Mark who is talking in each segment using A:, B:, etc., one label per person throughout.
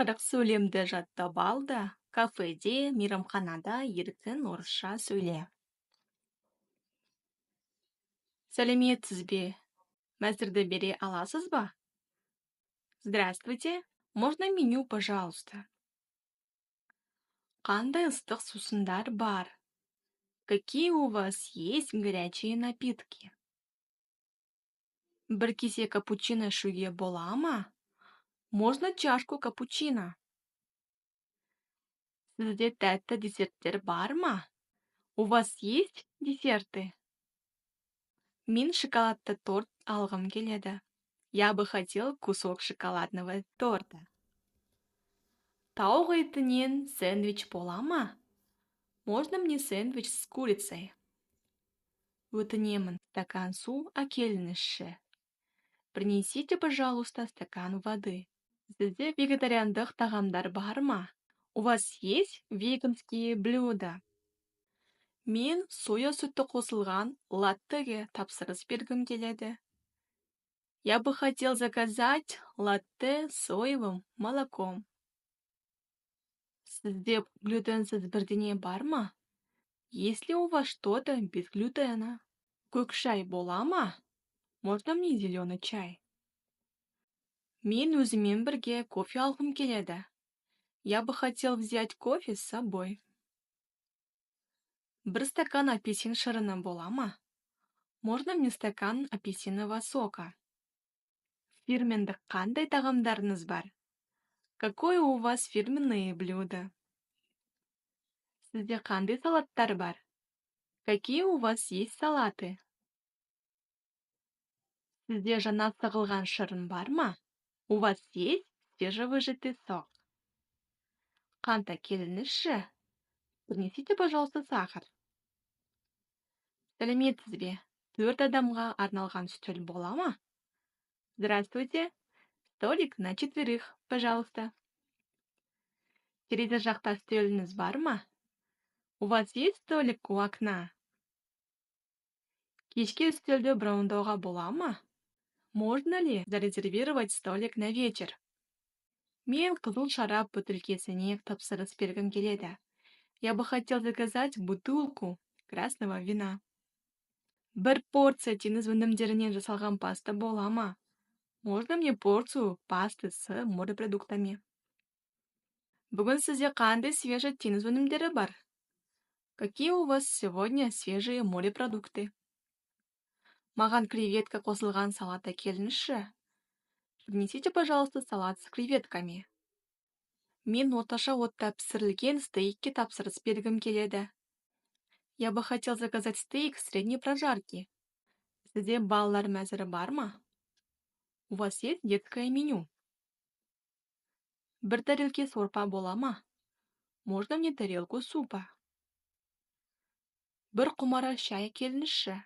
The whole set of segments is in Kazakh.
A: 40 сөйлемді жаттап ал да, кафеде, мейрамханада еркін орысша сөйле. Сәлеметсіз бе? Мәзірді бере аласыз ба? Здравствуйте, можно меню, пожалуйста? Қандай ыстық сусындар бар? Какие у вас есть горячие напитки? Бір кесе капучино ішуге бола ма? Можно чашку капучино? Сізде тәтті десерттер бар ма? У вас есть десерты? Мен шоколадты торт алғым келеді. Я бы хотел кусок шоколадного торта. Тауық етінен сэндвич бола ма? Можно мне сэндвич с курицей? Өтінемін, стакан су әкеліңізші. Принесите, пожалуйста, стакан воды. Сізде вегетариандық тағамдар бар ма? У вас есть веганские блюда? Мен соя сүті қосылған латтеге тапсырыс бергім келеді. Я бы хотел заказать латте с соевым молоком. Сізде глютенсіз бірдеңе бар ма? Есть ли у вас что-то без глютена? Көк шай бола ма? Можно мне зеленый чай? Мен өзіммен бірге кофе алғым келеді. Я бы хотел взять кофе с собой. Бір стакан апельсин шырыны бола ма? Можно мне стакан апельсинового сока? Фирмендік қандай тағамдарыңыз бар? Какое у вас фирменные блюда? Сізде қандай салаттар бар? Какие у вас есть салаты? Сізде жаңа сығылған шырын бар ма? У вас есть свежевыжатый сок? Қант әкеліңізші. Принесите, пожалуйста, сахар. Сәлеметсіз бе? Төрт адамға арналған үстел бола ма? Здравствуйте. Столик на четверых, пожалуйста. Терезе жақта үстеліңіз бар ма? У вас есть столик у окна? Кешке үстелді брондауға бола ма? Можно ли зарезервировать столик на вечер? Мен қызыл шарап бөтелкесіне тапсырыс бергім келеді. Я бы хотел заказать бутылку красного вина. Бір порция теңіз өнімдерінен жасалған паста бола ма? Можно мне порцию пасты с морепродуктами? Бүгін сізде қандай свежий теңіз өнімдері бар? Какие у вас сегодня свежие морепродукты? Маған креветка қосылған салат әкеліңізші. Принесите, пожалуйста, салат с креветками. Мен орташа отта пісірілген стейкке тапсырыс бергім келеді. Я бы хотел заказать стейк средней прожарки. Сізде балалар мәзірі бар ма? У вас есть детское меню? Бір тарелке сорпа бола ма? Можно мне тарелку супа? Бір құмара шай әкеліңізші.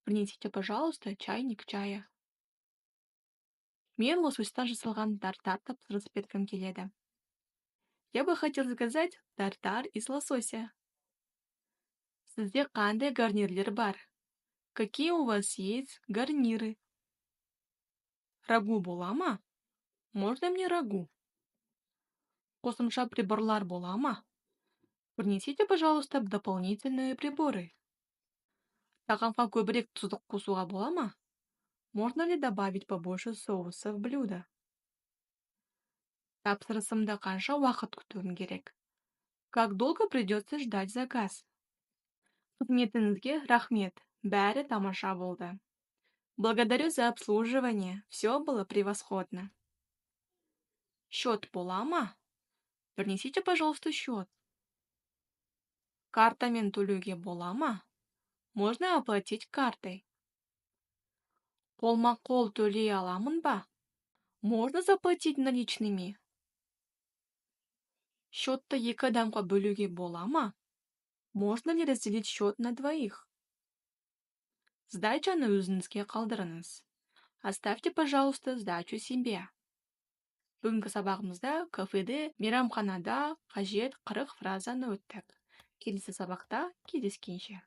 A: Принесите, пожалуйста, чайник чая. Мен лососьтан жасалған тартар тапсырыс бергім келеді. Я бы хотел заказать тартар из лосося. Сізде қандай гарнирлер бар? Какие у вас есть гарниры? Рагу бола ма? Можно мне рагу? Қосымша приборлар бола ма? Принесите, пожалуйста, дополнительные приборы. Тағамға көбірек тұздық қосуға бола ма? Можно ли добавить побольше соуса в блюдо? Тапсырысымды қанша уақыт күтуім керек? Как долго придется ждать заказ? Қызметіңізге рахмет, бәрі тамаша болды. Благодарю за обслуживание, все было превосходно. Счет бола ма? Принесите, пожалуйста, счет. Картамен төлеуге бола ма? Можно оплатить картой? Қолма-қол төлей аламын ба? Можно заплатить наличными? Счетты екі адамға бөлуге бола ма? Можно ли разделить счет на двоих? Сдачаны өзіңізге қалдырыңыз. Оставьте, пожалуйста, сдачу себе. Бүгінгі сабағымызда кафеде, мейрамханада қажет 40 фразаны өттік. Келесі сабақта кездескенше!